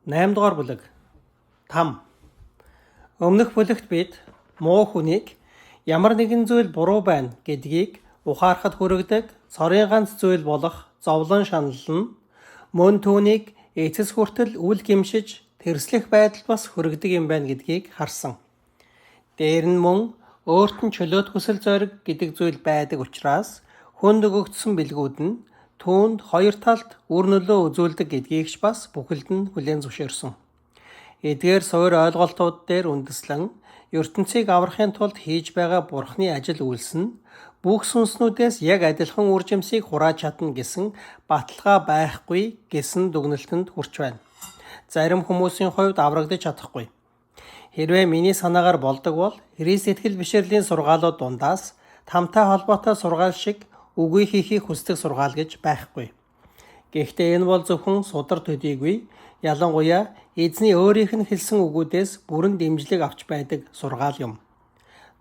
8 дугаар бүлэг. Там. Өмнөх бүлэгт бид муу хүнийг ямар нэгэн зүйл буруу байна гэдгийг ухаарахад хүргэдэг цорын ганц зүйл болох зовлон шанал нь мөн түүнийг эцэс хүртэл үл гэмшиж тэрслэх байдал бас хүргэдэг юм байна гэдгийг харсан. Дээр нь мөн өөрт нь чөлөөт хүсэл зориг гэдэг зүйл байдаг учраас хүнд өгөгдсөн бэлгүүд нь түүнд хоёр талд үр нөлөө үзүүлдэг гэдгийг ч бас бүхэлд нь хүлээн зөвшөөрсөн. Эдгээр суур ойлголтууд дээр үндэслэн ертөнцийг аврахын тулд хийж байгаа Бурхны ажил үйлс нь бүх сүнснүүдээс яг адилхан үр жимсийг хурааж чадна гэсэн баталгаа байхгүй гэсэн дүгнэлтэнд хүрч байна. Зарим хүмүүсийн хувьд аврагдаж чадахгүй. Хэрвээ миний санаагаар болдог бол Христ итгэл бишрэлийн сургаалууд дундаас тамтай холбоотой сургаал шиг үгүй хийхийг хүсдэг сургаал гэж байхгүй. Гэхдээ энэ бол зөвхөн судар төдийгүй ялангуяа эзний өөрийнх нь хэлсэн үгүүдээс бүрэн дэмжлэг авч байдаг сургаал юм.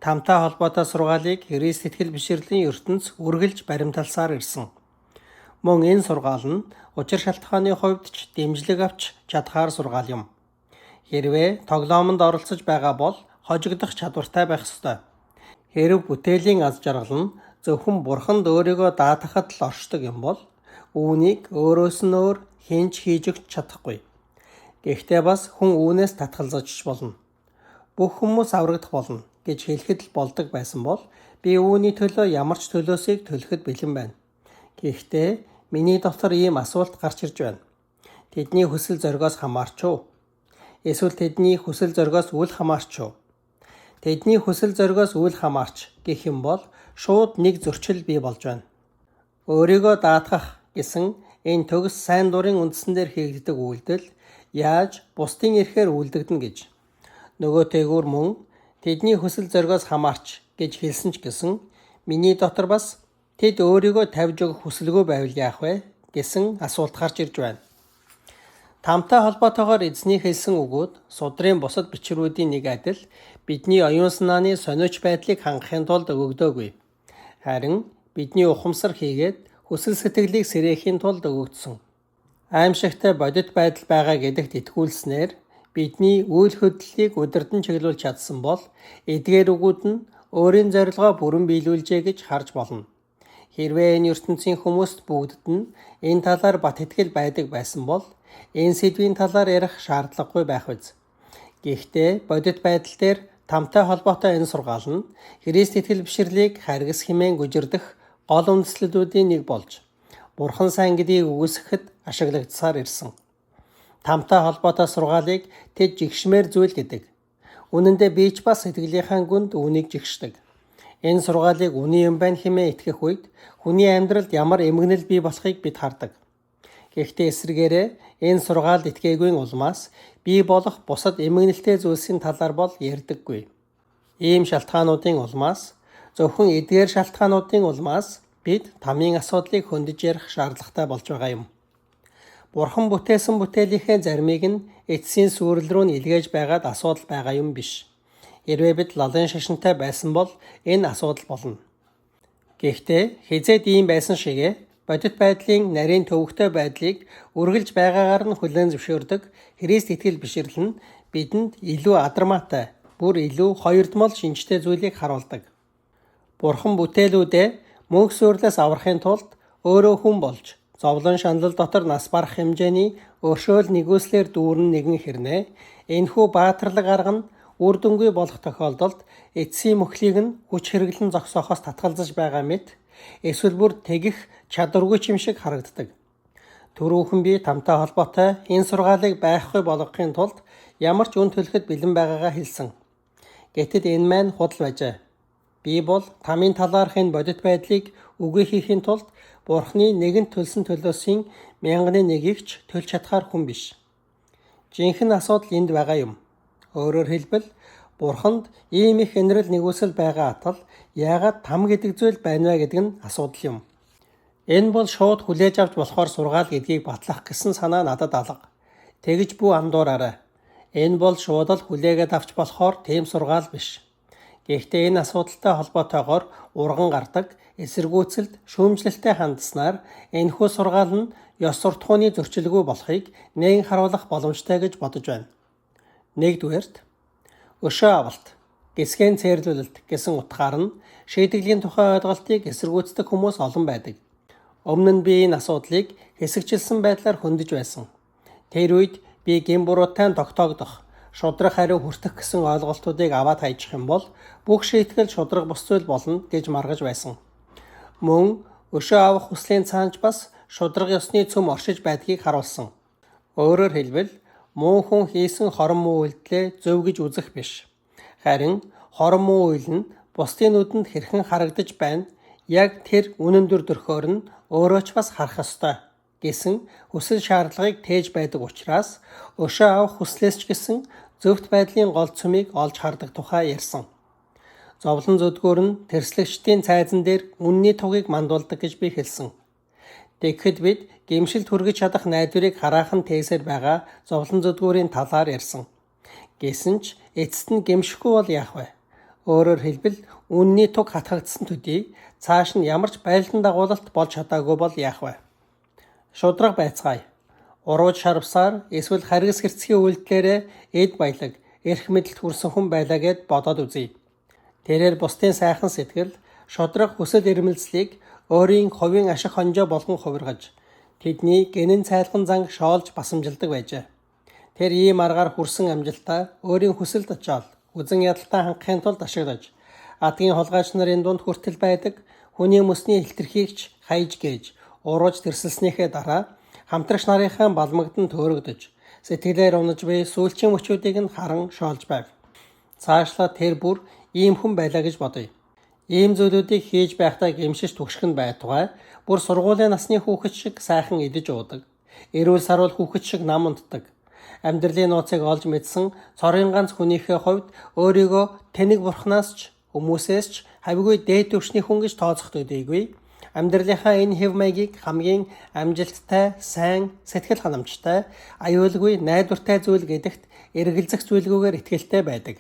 Тамтай холбоотой сургаалыг Христ итгэл бишрэлийн ертөнц үргэлж баримталсаар ирсэн. Мөн энэ сургаал нь учир шалтгааны хувьд ч дэмжлэг авч чадхаар сургаал юм. Хэрвээ тоглоомонд оролцож байгаа бол хожигдох чадвартай байх ёстой. Хэрэв бүтээлийн аз жаргал нь зөвхөн бурханд өөрийгөө даатгахад л оршдог юм бол үүнийг өөрөөс нь өөр хэн ч хийж өгч чадахгүй. Гэхдээ бас хүн үүнээс татгалзаж болно. Бүх хүмүүс аврагдах болно гэж хэлэхэд л болдог байсан бол би үүний төлөө ямар ч төлөөсийг төлөхөд бэлэн байна. Гэхдээ миний дотор ийм асуулт гарч ирж байна. Тэдний хүсэл зоригоос хамаарч уу? Эсвэл тэдний хүсэл зоригоос үл хамаарч уу? Тэдний хүсэл зоригоос үл хамаарч гэх юм бол шууд нэг зөрчил бий болж байна. Өөрийгөө даатгах гэсэн энэ төгс сайн дурын үндсэн дээр хийгддэг үйлдэл яаж бусдын эрхээр үйлдэгдэнэ гэж. Нөгөө тээгүүр мөн тэдний хүсэл зоригоос хамаарч гэж хэлсэн ч гэсэн миний дотор бас тэд өөрийгөө тавьж өгөх хүсэлгүй байвал яах вэ гэсэн асуулт гарч ирж байна. Тамтай холбоотойгоор эзний хэлсэн үгүүд судрын бусад бичвэрүүдийн нэг адил бидний оюун санааны сониуч байдлыг хангахын тулд өгөгдөөгүй. Харин бидний ухамсар хийгээд хүсэл сэтгэлийг сэрээхийн тулд өгөгдсөн. Аимшигтай бодит байдал байгаа гэдэгт итгүүлснээр бидний үйл хөдлөлийг удирдан чиглүүлж чадсан бол эдгээр үгүүд нь өөрийн зорилгоо бүрэн биелүүлжээ гэж харж болно. Хэрвээ энэ ертөнцийн хүмүүст бүгдэд нь энэ талаар бат итгэл байдаг байсан бол энэ сэдвийн талаар ярих шаардлагагүй байх биз. Гэхдээ бодит байдал дээр тамтай холбоотой энэ сургаал нь Христ итгэл бишрлийг харгас хэмээн гүжирдэх гол үндэслэлүүдийн нэг болж Бурхан сайн гэдгийг үгүйсгэхэд ашиглагдсаар ирсэн. Тамтай холбоотой сургаалыг тэд жигшмээр зүйл гэдэг. Үнэн дээр би ч бас сэтгэлийнхаа гүнд үүнийг жигшдэг. Энэ сургаалыг үнэн юм байна хэмээн итгэх үед хүний амьдралд ямар эмгэнэл бий болохыг бид хардаг. Гэхдээ эсрэгээрээ энэ сургаалд итгээгүй улмаас бий болох бусад эмгэнэлтэй зүйлсийн талаар бол ярьдаггүй. Ийм шалтгаануудын улмаас зөвхөн эдгээр шалтгаануудын улмаас бид тамийн асуудлыг хөндөж ярих шаардлагатай болж байгаа юм. Бурхан бүтээсэн бүтээлийнхээ заримыг нь эцсийн сүрэл рүү нь илгээж байгаад асуудал байгаа юм биш. Хэрвээ бид лалын шашинтай байсан бол энэ асуудал болно. Гэхдээ хэзээд ийм байсан шигээ бодит байдлын нарийн төвөгтэй байдлыг үргэлж байгаагаар нь хүлээн зөвшөөрдөг Христ итгэл бишрэл нь бидэнд илүү адармаатай, бүр илүү хоёрдмол шинжтэй зүйлийг харуулдаг. Бурхан бүтээлүүдээ мөнх сүрлээс аврахын тулд өөрөө хүн болж зовлон шанал дотор нас барах хэмжээний өршөөл нигүүлслээр дүүрэн нэгэн хэрнээ энэхүү баатарлаг арга нь үр дүнгүй болох тохиолдолд эцсийн мөхлийг нь хүч хэрэглэн зогсоохоос татгалзаж байгаа мэт эсвэл бүр тэгэх чадваргүй ч юм шиг харагддаг. Түрүүхэн би тамтай холбоотой энэ сургаалыг байхгүй болгохын тулд ямар ч үн төлөхөд бэлэн байгаагаа хэлсэн. Гэтэл энэ маань худал байжээ. Би бол тамийн талаарх энэ бодит байдлыг үгүй хийхийн тулд Бурхны нэгэнт төлсөн төлөөсийн мянганы нэгийг ч төлж чадахаар хүн биш. Жинхэнэ асуудал энд байгаа юм. Өөрөөр хэлбэл Бурханд ийм их энэрэл нигүүлсэл байгаа атал яагаад там гэдэг зүйл байна вэ гэдэг нь асуудал юм. Энэ бол шууд хүлээж авч болохоор сургаал гэдгийг батлах гэсэн санаа надад алга. Тэгж бүү андуураарай. Энэ бол шууд л хүлээгээд авч болохоор тийм сургаал биш. Гэхдээ энэ асуудалтай холбоотойгоор урган гардаг эсэргүүцэлд шүүмжлэлтэй хандсанаар энэхүү сургаал нь ёс суртахууны зөрчилгүй болохыг нээн харуулах боломжтой гэж бодож байна. Нэгдүгээрт, өшөө авалт, гисгэн цээрлүүлэлт гэсэн утгаар нь шийтгэлийн тухай ойлголтыг эсэргүүцдэг хүмүүс олон байдаг. Өмнө нь би энэ асуудлыг хэсэгчилсэн байдлаар хөндөж байсан. Тэр үед би гэм буруутай нь тогтоогдох, шударга хариу хүртэх гэсэн ойлголтуудыг аваад хайчих юм бол бүх шийтгэл шударга бус зүйл болно гэж маргаж байсан. Мөн өшөө авах хүслийн цаанч бас шударга ёсны цөм оршиж байдгийг харуулсан. Өөрөөр хэлбэл, муу хүн хийсэн хорон муу үйлдэлээ зөв гэж үзэх биш. Харин хорон муу үйл нь бусдын нүдэнд хэрхэн харагдаж байна, яг тэр үнэн дүр төрхөөр нь өөрөө ч бас харах ёстой гэсэн хүсэл шаардлагыг тээж байдаг учраас өшөө авах хүслээс ч гэсэн зөвхт байдлын гол цөмийг олж хардаг тухай ярьсан. Зовлон зүдгүүр нь тэрслэгчдийн цайзан дээр үнний тугийг мандуулдаг гэж би хэлсэн. Тэгэхэд бид гэмшилд хүргэж чадах найдварыг хараахан тээсээр байгаа зовлон зүдгүүрийн талаар ярьсан. Гэсэн ч эцэст нь гэмшихгүй бол яах вэ? Өөрөөр хэлбэл, үнний туг хатгагдсан төдий цааш нь ямар ч байлдан дагуулалт болж чадаагүй бол яах вэ? Шударга байцгаая. Урууж шарвсаар эсвэл харгас хэрцгий үйлдэлээрээ эд баялаг, эрх мэдэлд хүрсэн хүн байлаа гэд бодоод үзье. Тэрээр бусдын сайхан сэтгэл, шударга хүсэл эрмэлзлийг өөрийн хувийн ашиг хонжоо болгон хувиргаж, тэдний гэнэн цайлган занг шоолж басамжилдаг байжээ. Тэр ийм аргаар хүрсэн амжилтаа өөрийн хүсэлд ачаал, үзэн ядалтаа хангахын тулд ашиглаж, адгийн хулгайч нарын дунд хүртэл байдаг хүний мөсний хэлтэрхийгч хайж гээж, урууж тэрсэлснийхээ дараа хамтрагч нарынхаа балмагдан төөрөгдөж, сэтгэлээр унаж буй сүүлчийн мөчүүдийг нь харан шоолж байв. Цаашлаад тэр бүр ийм хүн байлаа гэж бодъё. Ийм зүйлүүдийг хийж байхдаа гэмшиж түгшгэн байтугай бүр сургуулийн насны хүүхэд шиг сайхан идэж уудаг. Эрүүл саруул хүүхэд шиг нам унтдаг. Амьдралын нууцыг олж мэдсэн цорын ганц хүнийхээ хувьд өөрийгөө тэнэг бурхнаас ч хүмүүсээс ч хавьгүй дээд түвшний хүн гэж тооцох төдийгүй. Амьдралынхаа энэ хэв маягийг хамгийн амжилттай, сайн, сэтгэл ханамжтай, аюулгүй, найдвартай зүйл гэдэгт эргэлзэх зүйлгүйгээр итгэлтэй байдаг.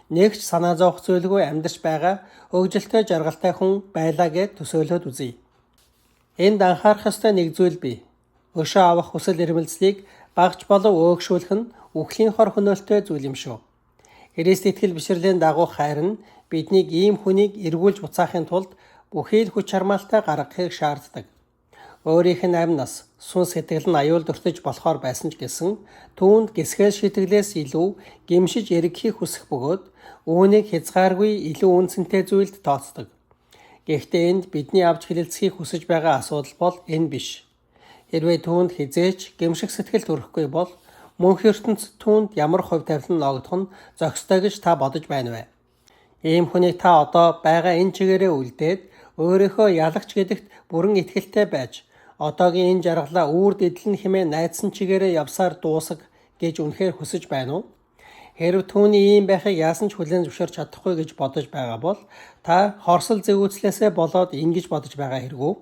Нэг ч санаа зовох зүйлгүй амьдарч байгаа хөгжилтэй жаргалтай хүн байлаа гэд төсөөлөөд үзье. Энд анхаарах ёстой нэг зүйл бий. Өшөө авах хүсэл эрмэлзлийг багч болов өөгшүүлэх нь үхлийн хор хөнөөлтөй зүйл юм шүү. Христ итгэл бишрэлийн дагуу хайр нь биднийг ийм хүнийг эргүүлж буцаахын тулд бүхий л хүч чармаалтаа гаргахыг шаарддаг. Өөрийнх нь амь нас, сүнс сэтгэл нь аюулд өртөж болохоор байсан ч гэсэн түүнд гисгэл шийтгэлээс илүү гэмшиж эргэхийг хүсэх бөгөөд үүнийг хязгааргүй илүү үн цэнтэй зүйлд тооцдог. Гэхдээ энд бидний авч хэлэлцэхийг хүсэж байгаа асуудал бол энэ биш. Хэрвээ түүнд хэзээ ч гэмших сэтгэл төрөхгүй бол мөнх ертөнцид түүнд ямар хувь тавилан ногдох нь зохистой гэж та бодож байна вэ? Ийм хүнийг та одоо байгаа энэ чигээрээ үлдээд өөрийнхөө ялагч гэдэгт бүрэн итгэлтэй байж одоогийн энэ жаргалаа үүр дэдлэн хэмээн найдсан чигээрээ явсаар дуусах гэж үнэхээр хүсэж байна уу? Хэрв түүний ийм байхыг яасан ч хүлээн зөвшөөрч чадахгүй гэж бодож байгаа бол та хорсол зэгүүцлээсээ болоод ингэж бодож байгаа хэрэг үү?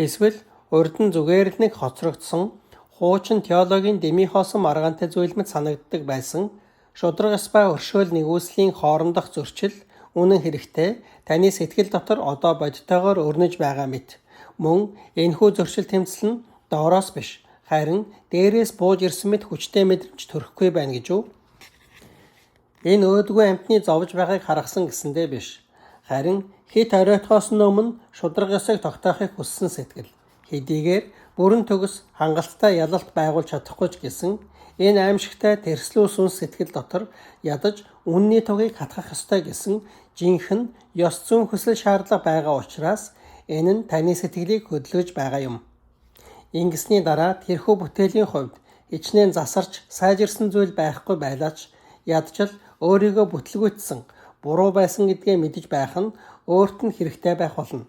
Эсвэл урд нь зүгээр л нэг хоцрогдсон хуучин теологийн дэмий хоосон маргаантай зүйл мэт санагддаг байсан шударга ёс ба өршөөл нигүүлслийн хоорондох зөрчил үнэн хэрэгтээ таны сэтгэл дотор одоо бодитойгоор өрнөж байгаа мэт. Мөн энэхүү зөрчил тэмцэл нь доороос биш, харин дээрээс бууж ирсэн мэт хүчтэй мэдрэмж төрөхгүй байна гэж үү? Энэ өөдгүй амьтны зовж байгааг харгасан гэсэндээ биш. Харин хэт оройтхоос өмнө шударга ёсыг тогтоохыг хүссэн сэтгэл хэдийгээр бүрэн төгс хангалттай ялалт байгуулж чадахгүй ч гэсэн энэ аимшигтай тэрслүү сүнс сэтгэл дотор ядаж үнний тугийг хатгах ёстой гэсэн жинхэнэ ёс зүйн хүсэл шаардлага байгаа учраас энэ нь таны сэтгэлийг хөдөлгөж байгаа юм. Ингэсний дараа тэрхүү бүтээлийн хувьд хичнээн засарч сайжирсан зүйл байхгүй байлаа ч ядчил өөрийгөө бүтлгүүтсэн буруу байсан гэдгээ мэдэж байх нь өөрт нь хэрэгтэй байх болно.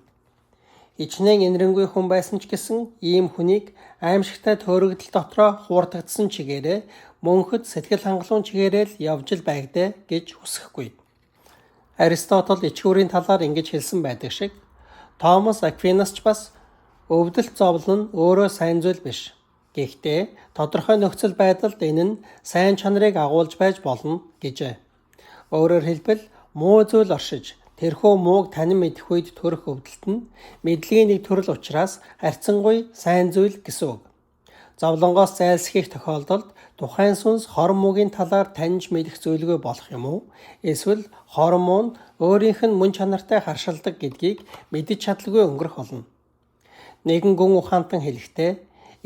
Хичнээн энэрэнгүй хүн байсан ч гэсэн ийм хүнийг аимшигтай төөрөгдөл дотроо хуурдагдсан чигээрээ мөнхөд сэтгэл хангалуун чигээрээ л явж л байгдаа гэж хүсэхгүй. Аристотл ичгүүрийн талаар ингэж хэлсэн байдаг шиг Томас Аквинас ч бас өвдөлт зовлон нь өөрөө сайн зүйл биш. Гэхдээ тодорхой нөхцөл байдалд энэ нь сайн чанарыг агуулж байж болно гэжээ. Өөрөөр хэлбэл, Муу зүйл оршиж, тэрхүү мууг танин мэдэх үед төрөх өвдөлт нь мэдлэгийн нэг төрөл учраас харьцангуй сайн зүйл гэсэн үг. Зовлонгоос зайлсхийх тохиолдолд тухайн сүнс хорон муугийн талаар таньж мэдэх зүйлгүй болох юм уу? Эсвэл хорон муу нь өөрийнх нь мөн чанартай харшилдаг гэдгийг мэдэж чадалгүй өнгөрөх болно. Нэгэн гүн ухаантан хэлэхдээ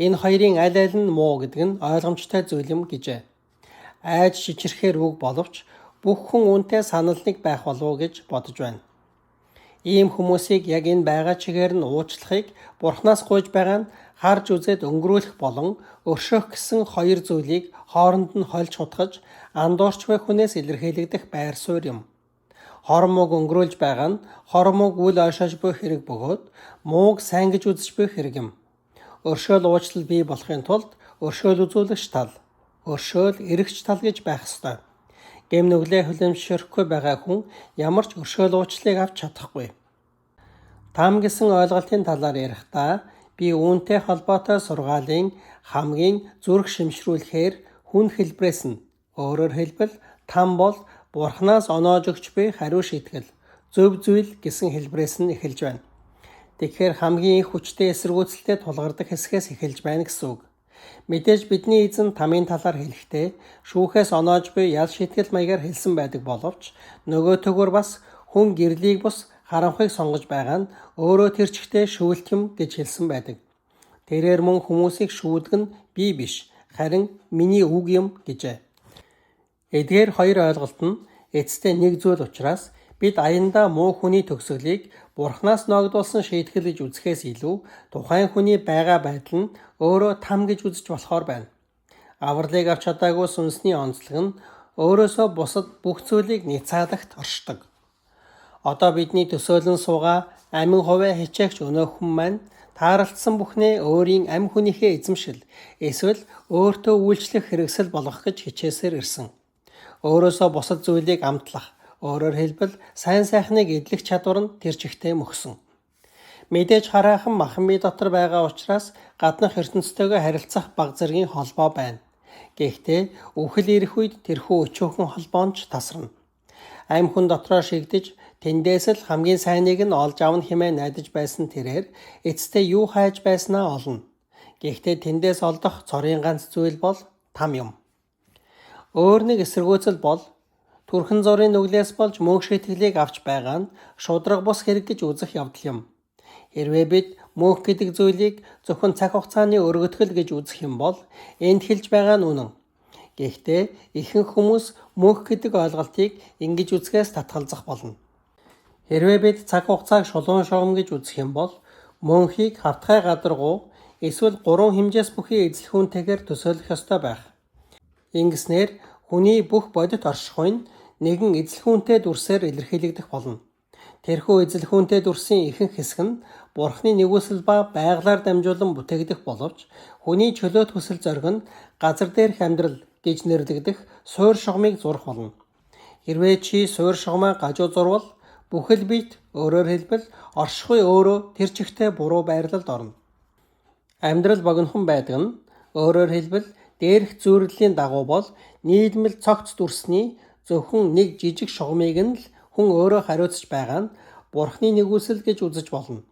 энэ хоёрын аль аль нь муу гэдэг нь ойлгомжтой зүйл юм гэжээ. Айж чичрэхээр үг боловч бүх хүн үүнтэй санал нэг байх болов уу гэж бодож байна. Ийм хүмүүсийг яг энэ байгаа чигээр нь уучлахыг Бурханаас гуйж байгаа нь харж үзээд өнгөрүүлэх болон өршөөх гэсэн хоёр зүйлийг хооронд нь хольж хутгаж андуурч буй хүнээс илэрхийлэгдэх байр суурь юм. Хорон мууг өнгөрүүлж байгаа нь хорон мууг үл ойшоож буй хэрэг бөгөөд мууг сайн гэж үзэж буй хэрэг юм. Өршөөл уучлал бий болохын тулд өршөөл үзүүлэгч тал, өршөөл эрэгч тал гэж байх ёстой. Гэм нүглээ хүлэмжшөрөхгүй байгаа хүн ямар ч өршөөл уучлалыг авч чадахгүй. Там гэсэн ойлголтын талаар ярихдаа би үүнтэй холбоотой сургаалын хамгийн зүрх шимшрүүлэхээр хүн хэлбэрээс нь, өөрөөр хэлбэл, там бол Бурханаас оноож өгч буй хариу шийтгэл, зөв зүйл гэсэн хэлбэрээс нь эхэлж байна. Тэгэхээр хамгийн их хүчтэй эсэргүүцэлтэй тулгардаг хэсгээс эхэлж байна гэсэн үг. Мэдээж бидний эзэн тамын талаар хэлэхдээ шүүхээс оноож буй ял шийтгэл маягаар хэлсэн байдаг боловч нөгөөтэйгүр бас хүн гэрлийг бус харанхуйг сонгож байгаа нь өөрөө тэр чигтээ шүүлт юм гэж хэлсэн байдаг. Тэрээр мөн хүмүүсийг шүүдэг нь би биш, харин миний үг юм гэжээ. Эдгээр хоёр ойлголт нь эцэстээ нэг зүйл учраас бид аяндаа муу хүний төгсгөлийг Бурханаас ноогдуулсан шийтгэл гэж үзэхээс илүү тухайн хүний байгаа байдал нь өөрөө там гэж үзэж болохоор байна. Авралыг авч чадаагүй сүнсний онцлог нь өөрөөсөө бусад бүх зүйлийг няцаалагт оршдог. Одоо бидний төсөөлөн суугаа амин хувиа хичээгч өнөөх хүн маань тааралдсан бүхнээ өөрийн ам хүнийхээ эзэмшил эсвэл өөртөө үйлчлэх хэрэгсэл болгох гэж хичээсээр ирсэн. Өөрөөсөө бусад зүйлийг амтлах, өөрөөр хэлбэл сайн сайхныг эдлэх чадвар нь тэр чигтээ мөхсөн. Мэдээж хараахан махан бие дотор байгаа учраас гаднах ертөнцтэйгөө харилцах бага зэргийн холбоо байна. Гэхдээ үхэл ирэх үед тэрхүү өчүүхэн холбоо нь ч тасарна. Ам хүн дотроо шигдэж тэндээс л хамгийн сайныг нь олж авна хэмээн найдаж байсан тэрээр эцэстээ юу хайж байснаа олно. Гэхдээ тэндээс олдох цорын ганц зүйл бол там юм. Өөр нэг эсэргүүцэл бол түрхэн зургийн нүглээс болж мөнх шийтгэлийг авч байгаа нь шударга бус хэрэг гэж үзэх явдал юм. Хэрвээ бид мөнх гэдэг зүйлийг зөвхөн цаг хугацааны өргөтгөл гэж үзэх юм бол энд хэлж байгаа нь үнэн. Гэхдээ ихэнх хүмүүс мөнх гэдэг ойлголтыг ингэж үзэхээс татгалзах болно. Хэрвээ бид цаг хугацааг шулуун шугам гэж үзэх юм бол мөнхийг хавтгай гадаргуу эсвэл гурван хэмжээс бүхий эзлэхүүнтэйгээр төсөөлөх ёстой байх. Ингэснээр хүний бүх бодит оршихуй нь нэгэн эзлэхүүнтэй дүрсээр илэрхийлэгдэх болно. Тэрхүү эзлэхүүнтэй дүрсийн ихэнх хэсэг нь Бурхны нигүүлсэл ба байгалаар дамжуулан бүтээгдэх боловч хүний чөлөөт хүсэл зориг нь газар дээрх амьдрал гэж нэрлэгдэх суур шугамыг зурах болно. Хэрвээ чи суур шугамаа гажуу зурвал бүхэл биет, өөрөөр хэлбэл оршихуй өөрөө тэр чигтээ буруу байрлалд орно. Амьдрал богинохон байдаг нь, өөрөөр хэлбэл дээрх зүйрлэлийн дагуу бол нийлмэл цогц дүрсний зөвхөн нэг жижиг шугамыг нь л хүн өөрөө хариуцж байгаа нь Бурхны нигүүлсэл гэж үзэж болно.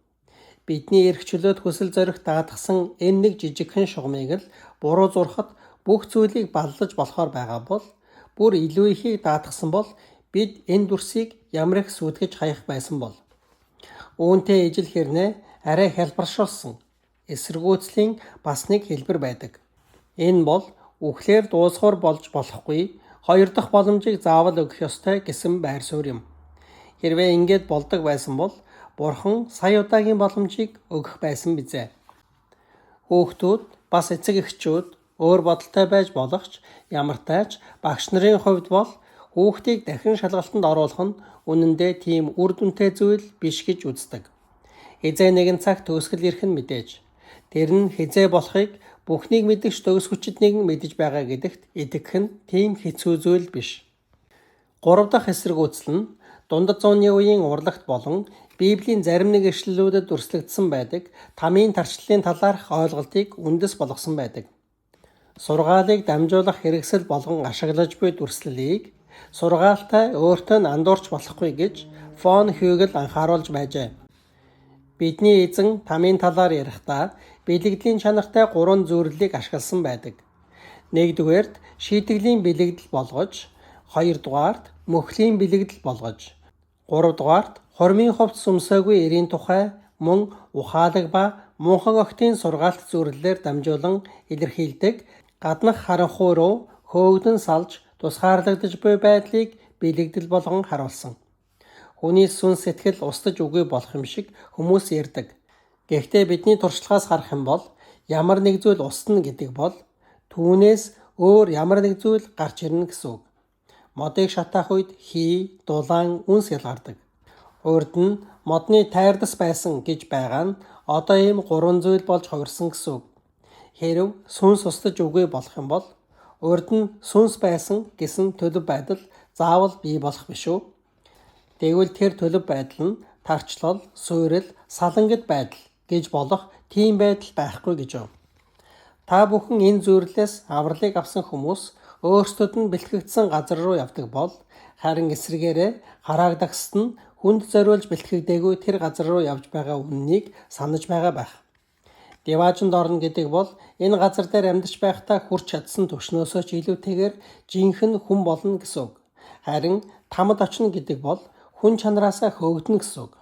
Бидний эрх чөлөөт хүсэл зоригт даатгасан энэ нэг жижигхэн шугамыг л буруу зурхад бүх зүйлийг баллаж болохоор байгаа бол бүр илүү ихийг даатгасан бол бид энэ дүрсийг ямар их сүйтгэж хаях байсан бол. Үүнтэй ижил хэрнээ арай хялбаршуулсан эсэргүүцлийн бас нэг хэлбэр байдаг. Энэ бол үхлээр дуусгавар болж болохгүй хоёр дахь боломжийг заавал өгөх ёстой гэсэн байр суурь юм. Хэрвээ ингээд болдог байсан бол Бурхан сая удаагийн боломжийг өгөх байсан бизээ. Хүүхдүүд бас эцэг эхчүүд өөр бодолтой байж болох ч ямартай ч багш нарын хувьд бол хүүхдийг дахин шалгалтанд оруулах нь үнэндээ тийм үр дүнтэй зүйл биш гэж үздэг. Хэзээ нэгэн цаг төгсгөл ирэх нь мэдээж. Тэр нь хэзээ болохыг бүхнийг мэдгч төгс хүчит нэгэн мэдэж байгаа гэдэгт итгэх нь тийм хэцүү зүйл биш. Гурав дахь эсэргүүцэл нь дундад зууны үеийн урлагт болон Библийн зарим нэг ишлэлүүдэд дүрслэгдсэн байдаг тамийн тарчлалын талаарх ойлголтыг үндэс болгосон байдаг. Сургаалыг дамжуулах хэрэгсэл болгон ашиглаж буй дүрслэлийг Сургаалтай өөртөө нь андуурч болохгүй гэж фон Хюгел анхааруулж байжээ. Бидний эзэн тамын талаар ярихдаа бэлэгдлийн чанартай гурван зүйрлэлийг ашигласан байдаг. Нэгдүгээрт шийтгэлийн бэлэгдэл болгож, хоёрдугаарт мөхлийн бэлэгдэл болгож, гуравдугаарт хурмын хувцас өмсөөгүй эрийн тухай мөн ухаалаг ба мунхаг охидын сургаалт зүйрлэлээр дамжуулан илэрхийлдэг гаднах харанхуй руу хөөгдөн салж тусгаарлагдаж буй байдлыг бэлэгдэл болгон харуулсан. Хүний сүнс сэтгэл устаж үгүй болох юм шиг хүмүүс ярьдаг. Гэхдээ бидний туршлагаас харах юм бол ямар нэг зүйл устна гэдэг бол түүнээс өөр ямар нэг зүйл гарч ирнэ гэсэн үг. Модыг шатаах үед хий, дулаан, үнс ялгардаг. Урд нь модны тайрдас байсан гэж байгаа нь одоо ийм гурван зүйл болж хувирсан гэсэн үг. Хэрэв сүнс устаж үгүй болох юм бол урд нь сүнс байсан гэсэн төлөв байдал заавал бий болох биш үү? Тэгвэл тэр төлөв байдал нь тарчлал, суйрал, салангид байдал гэж болох тийм байдал байхгүй гэж юу? Та бүхэн энэ зүйрлээс авралыг авсан хүмүүс өөрсдөд нь бэлтгэгдсэн газар руу явдаг бол харин эсрэгээрээ хараагдагсад нь хүнд зориулж бэлтгэгдээгүй тэр газар руу явж байгаа үнэнийг санаж байгаа байх. Диваажинд орно гэдэг бол энэ газар дээр амьдарч байхдаа хүрч чадсан түвшнөөсөө ч илүүтэйгээр жинхэнэ хүн болно гэсэн үг. Харин тамад очно гэдэг бол хүн чанараасаа хөөгдөнө гэсэн үг.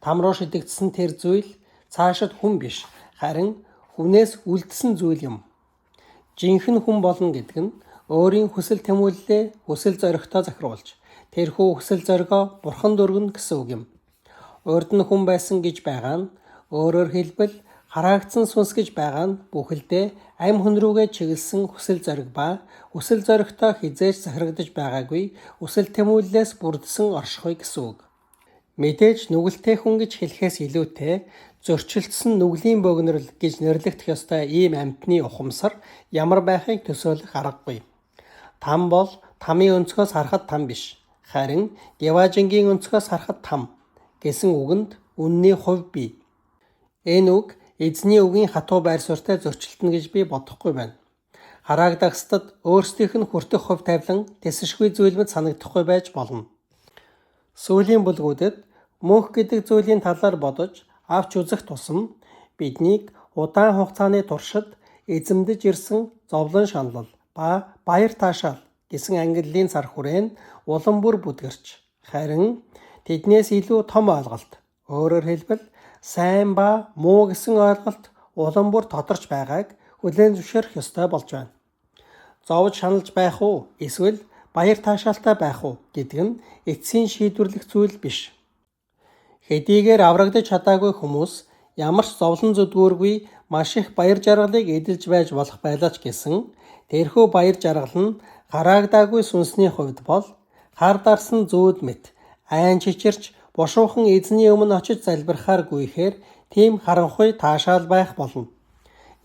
Там руу шидэгдсэн тэр зүйл цаашид хүн биш, харин хүнээс үлдсэн зүйл юм. Жинхэнэ хүн болно гэдэг нь өөрийн хүсэл тэмүүллээ хүсэл зоригтой захируулж, тэрхүү хүсэл зоригоо бурханд өргөнө гэсэн үг юм. Урд нь хүн байсан гэж байгаа нь өөрөөр хэлбэл хараагдсан сүнс гэж байгаа нь бүхэлдээ амь хүн рүүгээ чиглэсэн хүсэл зориг ба хүсэл зоригтой хэзээ ч захирагдаж байгаагүй хүсэл тэмүүллээс бүрдсэн оршихуй гэсэн үг. Мэдээж нүгэлтэй хүн гэж хэлэхээс илүүтэй зөрчилдсөн нүглийн богинорл гэж нэрлэгдэх ёстой ийм амьтны ухамсар ямар байхыг төсөөлөх аргагүй. Там бол тамын өнцгөөс харахад там биш. Харин Диваажингийн өнцгөөс харахад там гэсэн үгэнд үнэний хувь бий. Энэ үг эзний үгийн хатуу байр суурьтай зөрчилдөнө гэж би бодохгүй байна. Хараагдагсдад өөрсдийнх нь хүртэх хувь тавилан тэсэшгүй зүйл мэт санагдахгүй байж болно. Сүүлийн бүлгүүдэд мөнх гэдэг зүйлийн талаар бодож авч үзэх тусам биднийг удаан хугацааны туршид эзэмдэж ирсэн зовлон шаналл ба баяр таашаал гэсэн ангиллын цар хүрээ нь улам бүр бүдгэрч харин тэднээс илүү том ойлголт өөрөөр хэлбэл сайн ба муу гэсэн ойлголт улам бүр тодорч байгааг хүлээн зөвшөөрөх ёстой болж байна. Зовж шаналж байх уу эсвэл баяр таашаалтай байх уу гэдэг нь эцсийн шийдвэрлэх зүйл биш. Хэдийгээр аврагдаж чадаагүй хүмүүс ямар ч зовлон зүдгүүргүй маш их баяр жаргалыг эдэлж байж болох байлаа ч гэсэн тэрхүү баяр жаргал нь хараагдаагүй сүнсний хувьд бол хар дарсан зүүд мэт айн чичирч бушуухан эзний өмнө очиж залбирахаар гүйхээр тийм харанхуй таашаал байх болно.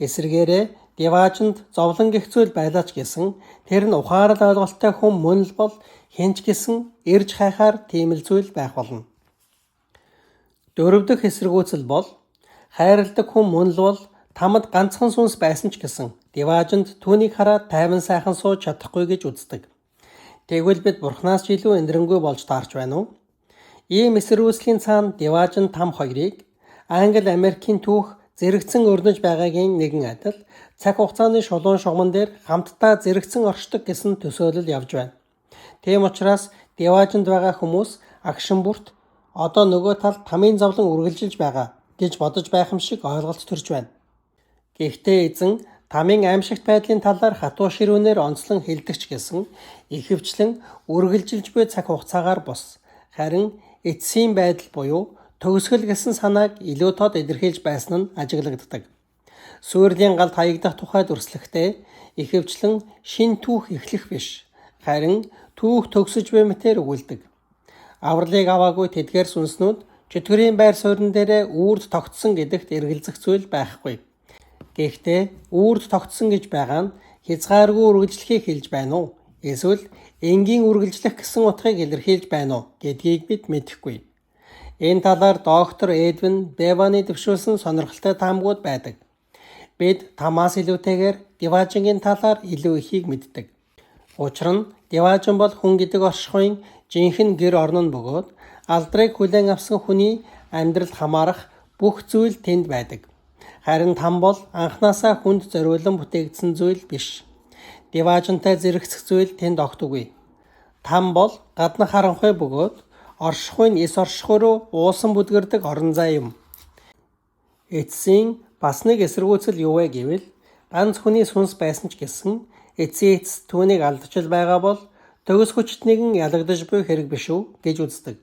Эсрэгээрээ диваажинд зовлон гэх зүйл байлаа ч гэсэн тэр нь ухаарал ойлголттой хүн мөн л бол хэн ч гэсэн эрж хайхаар тийм л зүйл байх болно. Дөрөв дэх эсэргүүцэл бол хайрладаг хүн мөн л бол тамад ганцхан сүнс байсан ч гэсэн диваажинд түүнийг хараад тайван сайхан сууж чадахгүй гэж үздэг. Тэгвэл бид бурхнаас ч илүү энэрэнгүй болж таарч байна уу? Ийм эсэргүүцлийн цаана диваажин там хоёрыг Англи Америкийн түүх зэрэгцэн өрнөж байгаагийн нэгэн адил цаг хугацааны шулуун шугаман дээр хамтдаа зэрэгцэн оршдог гэсэн төсөөлөл явж байна. Тийм учраас диваажинд байгаа хүмүүс агшин бүрт одоо нөгөө талд тамын зовлон үргэлжилж байгаа гэж бодож байх юм шиг ойлголт төрж байна. Гэхдээ эзэн тамын аймшигт байдлын талаар хатуу ширүүнээр онцлон хэлдэг ч гэсэн ихэвчлэн үргэлжилж буй цаг хугацаагаар бус харин эцсийн байдал буюу төгсгөл гэсэн санааг илүү тод илэрхийлж байсан нь ажиглагддаг. Суурлийн галд хаягдах тухай дүрслэхдээ ихэвчлэн шинэ түүх эхлэх биш харин түүх төгсөж буй мэтээр өгүүлдэг. Авралыг аваагүй тэдгээр сүнснүүд чөтгөрийн байр суурин дээрээ үрд тогтсон гэдэгт эргэлзэх зүйл байхгүй. Гэхдээ үрд тогтсон гэж байгаа нь хязгааргүй үргэлжлэхийг хэлж байна уу? Эсвэл энгийн үргэлжлэх гэсэн утгыг илэрхийлж байна уу гэдгийг бид мэдэхгүй. Энэ талаар доктор Эдвин Беваны дэвшүүлсэн сонирхолтой таамгууд байдаг. Бид тамаас илүүтэйгээр Диваажингийн талаар илүү ихийг мэддэг. Учир нь диваажин бол хүн гэдэг оршихуйн жинхэнэ гэр орон нь бөгөөд алдрыг хүлээн авсан хүний амьдралд хамаарах бүх зүйл тэнд байдаг. Харин там бол анхнаасаа хүнд зориулан бүтээгдсэн зүйл биш. Диваажинтай зэрэгцэх зүйл тэнд огт үгүй. Там бол гаднах харанхуй бөгөөд оршихуй нь эс оршихуй руу уусан бүдгэрдэг орон зай юм. Эцсийн бас нэг эсэргүүцэл юу вэ гэвэл ганц хүний сүнс байсан ч гэсэн эцсийн эцэст түүнийг алдчихал байгаа бол төгс хүчит нэгэн ялагдаж буй хэрэг биш үү гэж үздэг.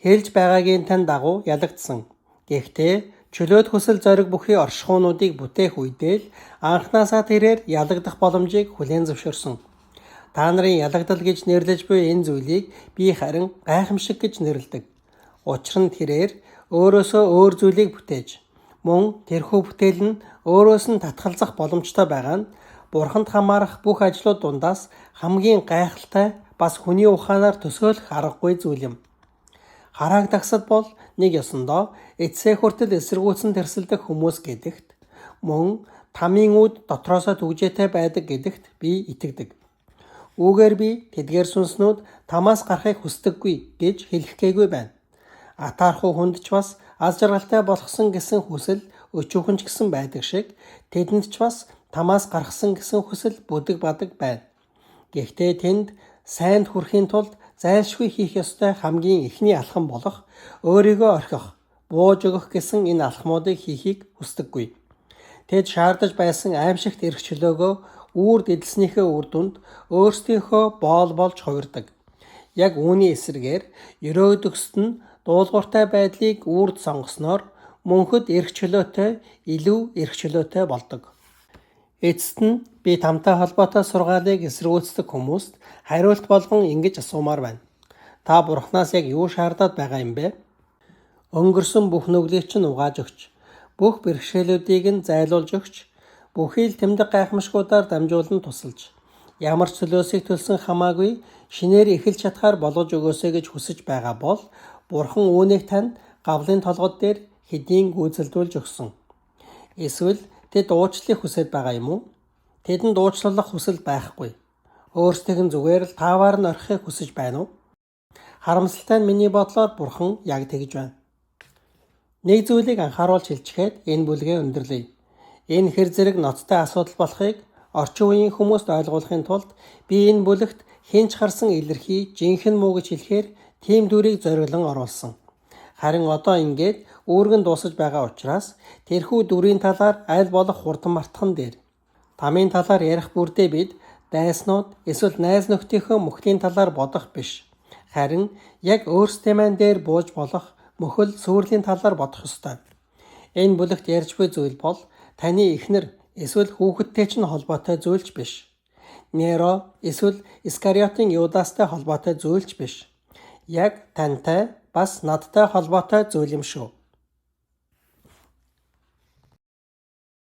Хэлж байгаагийн тань дагуу ялагдсан. Гэхдээ чөлөөт хүсэл зориг бүхий оршихуйнуудыг бүтээх үедээ л анхнаасаа тэрээр ялагдах боломжийг хүлээн зөвшөөрсөн. Та нарын ялагдал гэж нэрлэж буй энэ зүйлийг би харин гайхамшиг гэж нэрлэдэг. Учир нь тэрээр өөрөөсөө өөр зүйлийг бүтээж, мөн тэрхүү бүтээл нь өөрөөс нь татгалзах боломжтой байгаа нь Бурханд хамаарах бүх ажлууд дундаас хамгийн гайхалтай бас хүний ухаанаар төсөөлөх аргагүй зүйл юм. Харааг дагсад бол нэг ёсондоо эцсээ хүртэл эсэргүүцэн тэрсэлдэх хүмүүс гэдэгт мөн тамийн үүд дотроосоо түгжээтэй байдаг гэдэгт би итгэдэг. Үүгээр би тэдгээр сүнснүүд тамаас гарахыг хүсдэггүй гэж хэлэх гээгүй байна. Атаархуу хүнд ч бас аз жаргалтай болгосон гэсэн хүсэл өчүүхэн ч гэсэн байдаг шиг тэдэнд ч бас тамаас гаргасан гэсэн хүсэл бүдэг бадаг байна. Гэхдээ тэнд сайнд хүрэхийн тулд зайлшгүй хийх ёстой хамгийн эхний алхам болох өөрийгөө орхих, бууж өгөх гэсэн энэ алхмуудыг хийхийг хүсдэггүй. Тэд шаардаж байсан аймшигт эрх чөлөөгөө үүрд эдэлснийхээ үр дүнд өөрсдийнхөө боол болж хувирдаг. Яг үүний эсрэгээр ерөөгдөгсөд нь дуулууртай байдлыг үүрд сонгосноор мөнхөд эрх чөлөөтэй, илүү эрх чөлөөтэй болдог. Эцэст нь би тамтай холбоотой сургаалыг эсэргүүцдэг хүмүүст хариулт болгон ингэж асуумаар байна. Та Бурханаас яг юу шаардаад байгаа юм бэ? Өнгөрсөн бүх нүглийг чинь угааж өгч, бүх бэрхшээлүүдийг нь зайлуулж өгч, бүхий л тэмдэг гайхамшгуудаар дамжуулан тусалж, ямар ч төлөөсийг төлсөн хамаагүй шинээр эхэлж чадахаар болгож өгөөсэй гэж хүсэж байгаа бол Бурхан үүнийг танд гавлын толгод дээр хэдийн гүйцэлдүүлж өгсөн. Эсвэл тэд уучлалыг хүсээд байгаа юм уу? Тэдэнд уучлах хүсэл байхгүй. Өөрсдийнх нь зүгээр л тааваар нь орхихыг хүсэж байна уу? Харамсалтай нь миний бодлоор Бурхан яг тэгж байна. Нэг зүйлийг анхааруулж хэлчихэд энэ бүлгээ өндөрлөе. Энэ хэр зэрэг ноцтой асуудал болохыг орчин үеийн хүмүүст ойлгуулахын тулд би энэ бүлэгт хэн ч харсан илэрхий жинхэнэ муу гэж хэлэхээр тийм дүрийг зориглон оруулсан. Харин одоо ингээд үүрэг нь дуусаж байгаа учраас тэрхүү дүрийн талаар аль болох хурдан мартах нь дээр. Тамын талаар ярих бүрдээ бид дайснууд эсвэл найз нөхдийнхөө мөхлийн талаар бодох биш. Харин яг өөрсдийн маань дээр бууж болох мөхөл сүрлийн талаар бодох ёстой. Энэ бүлэгт ярьж буй зүйл бол таны эхнэр эсвэл хүүхэдтэй чинь холбоотой зүйл ч биш. Неро эсвэл Искариотын Юдастай холбоотой зүйл ч биш. Яг тантай бас надтай холбоотой зүйл юм шүү.